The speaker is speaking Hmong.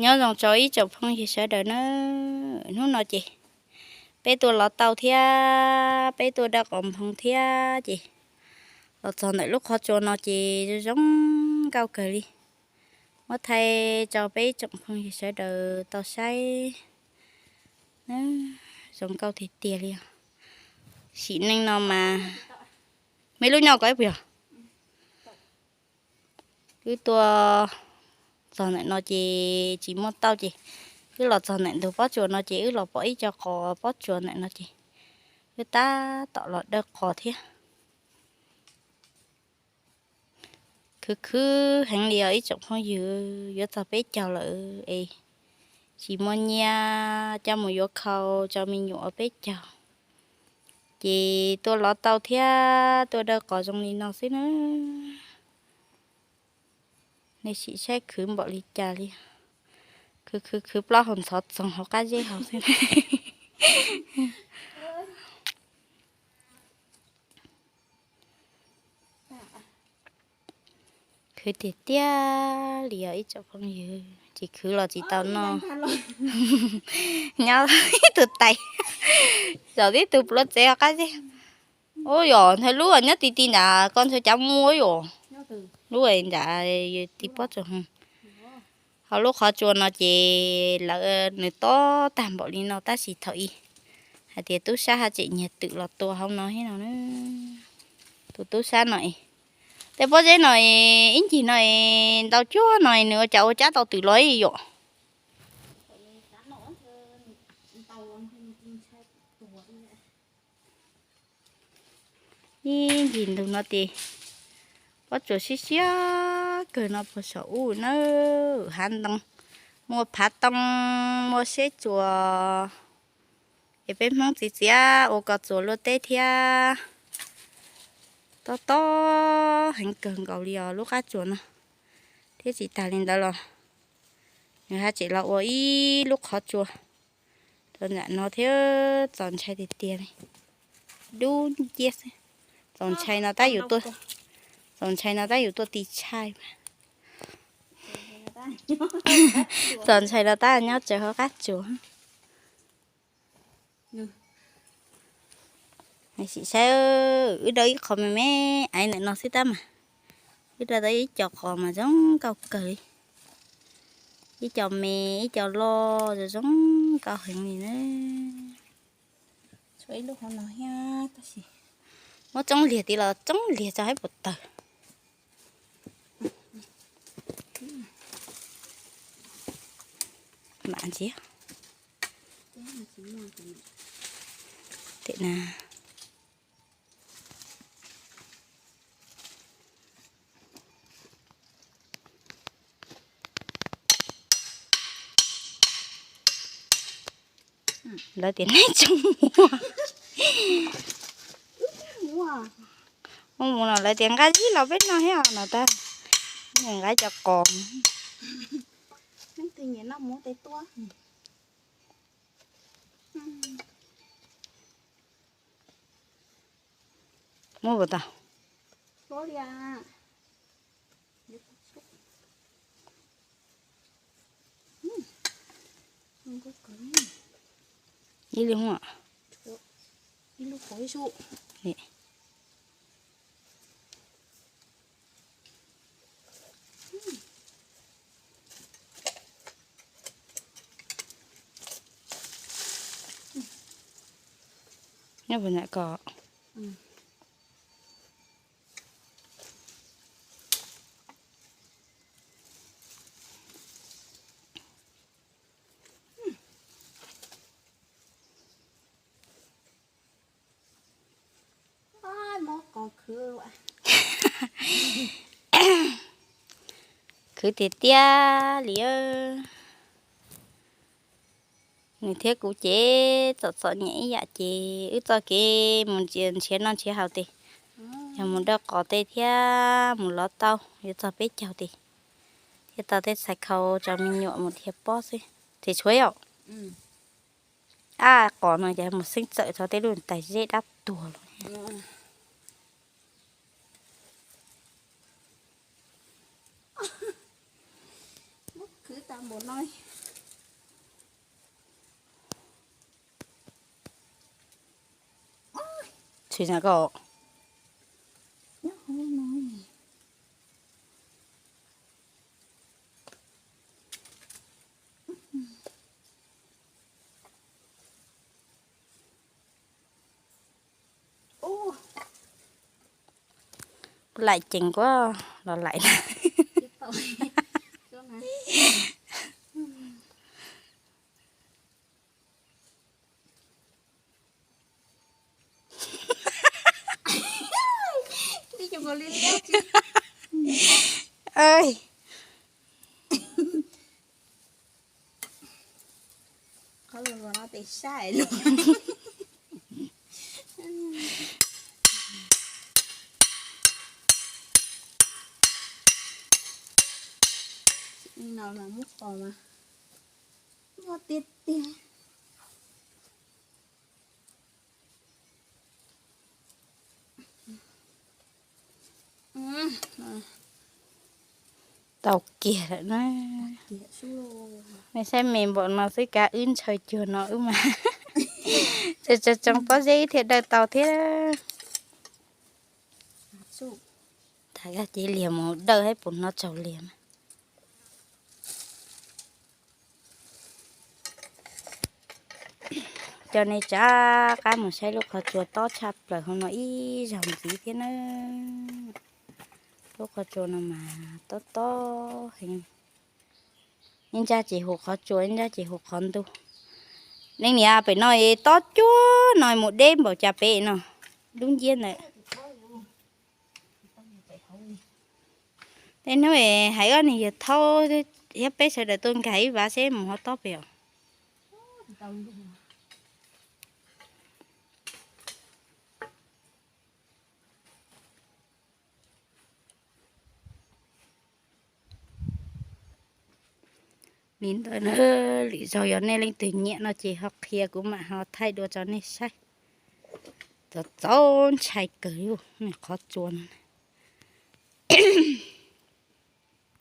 Nyob zoo rau ib tsoom phooj ywg sawv daws na, hnub no ces peb tuaj lov tau thiab peb tuaj dawj qos nphoo thiab ces los txog ntawm lub qhov tsua no ces zoo zoo nkauj kawg li. Muab thaij rau peb ib tsoom phooj ywg sawv daws tau saib, zoo nkauj tiag tiag li os. Sim neej no mas, me lub nyob ko ib puas yog? Wb tuaj txog ntawm no ces tsis muaj tauj ces wb los txog ntawm ntug pob tsuas no ces wb los pom ib co qos pob tsuas ntawm no ces wb tab tom los dawj qos thiab. Khwv khwv heev li os ib tsoom phooj ywg, yuav txog peb caug lawm es tsis muaj nyiaj coj mus yuav khau rau me nyuam ua peb caug, ces tuaj lov tau thiab tuaj dawj qos zoo li no xwb na. Nej sim saib khwv npaum li cas li. Khwv khwv khwv plaub hau ntxhov txoog hauv qab zeb hauv xwb. Khwv tiag tiag li os ib tsoom phooj ywg, tsis khwv los tsis tau noj. Nyob ib tug tais, zaum tib tug pluav tsev hauv qab zeb. Ua yom, nthe lub nyob ti ti nrad ko nthe cav muaj yom. Lub nrad ti pob tsuas. Ho lub qhov tsua no ces lawv nws tob tag npaum li no tab sis thaum ub hais tias tub sab haj tseem nyiag twm los tua hauv no thiab no. Tus tub sab no es, tej pob zeb no es ib ncig no es ntau cuag no es nws ua cas ua cab tau twm los ib yom. Ib ncig ntug no ces pob tsuas siab siab kawg no puag saum ub na, hav ntoo, muaj phav too, muaj seb tsuas, es peb Hmoob txiv txiav ua ko txuas luaj teb thiab. Tob tob heev kawg nkaus li os lub qab tsuas no, thiab tsis tas li ntawd los nws haj tseem los ua ib lub qhov tsua rau nram no thiab. Txaus ntshai tiag tiag li, dub nciab xwb. Txaus ntshai no tab yus tuaj, txaus ntshai no tab yus tuaj ti tshaj. Txaus ntshai no tab nyob tsawv hauv qab tsuas. Sim saib, wb dawj ib qho me me aiv ntawm no xwb tab mas, wb dawj tau ib co qos mas zoo nkauj kawg li. Ib co me, ib co loj zoo zoo nkauj heev li na. Tshuav ib lub hauv no thiab tab sis muab tsoob liag tid los tsoob liag tso hais puas tawg. Mam ntxiv. Tem na. Lawv tias neb tsoob muag. Muaj mus no lawv tias nqa zib los peb noj thiab no tab, nqa cov qos. Muab puas tau? Ib lub, ib lub qhov ib sub. Nyob puas nyam ko? Khwv tiag tiag li. Nws thiab kuv ces txom txom nyem ib yam ces wb txoj kev mus nrhiav noj nrhiav haus tes, yog mus dawj qos tej thiab mus lov tau yuav txog peb caug tes, thiaj tau tej txhais khau rau me nyuam mus dhia pob xwb. Ces tshuav yom, ab qos no ces mus xeeb txawm txog tej lub tais zeb dab tuag los. Npaum no. Tsis na koj. Laim ceev kuab los laim na. Qhov los no tes saib lus. Li no mas muab qos mas muab tiag tiag. Tau kiag lawm na. Nej saib me npaum no xwb kav wb ntshaw cuag no wb mas. Tseem tsoo pob zeb wb thiaj dawj tau thiab. Tham koj cev liag mus dawj hab puas hnov tsaug liag mas. Coj nej rov qab mus saib lub qhov tsua tob tshaj plaws hauv no ib zaug ntxiv thiab na. Lub qhov tsua no mas tob tob heev. Ib ntsaj ces hu qhov tsua, ib ntsaj ces hu qhov ntug. Leej niam, pem no es tob cuag no mus deb npaum cas pem no, lub nciab ntawd. Tej hnub es hais ob niag yawg thaub thiab peb sawv daws tuaj nkag ib vav seb mus ho tob pem os. Li ntawd na, lwm zaug yog nej leej twg nyiam no ces ho qhia kuv mam ho thaij dua rau nej saib. Txaus txaus ntshai kawg li, qhov tsua no.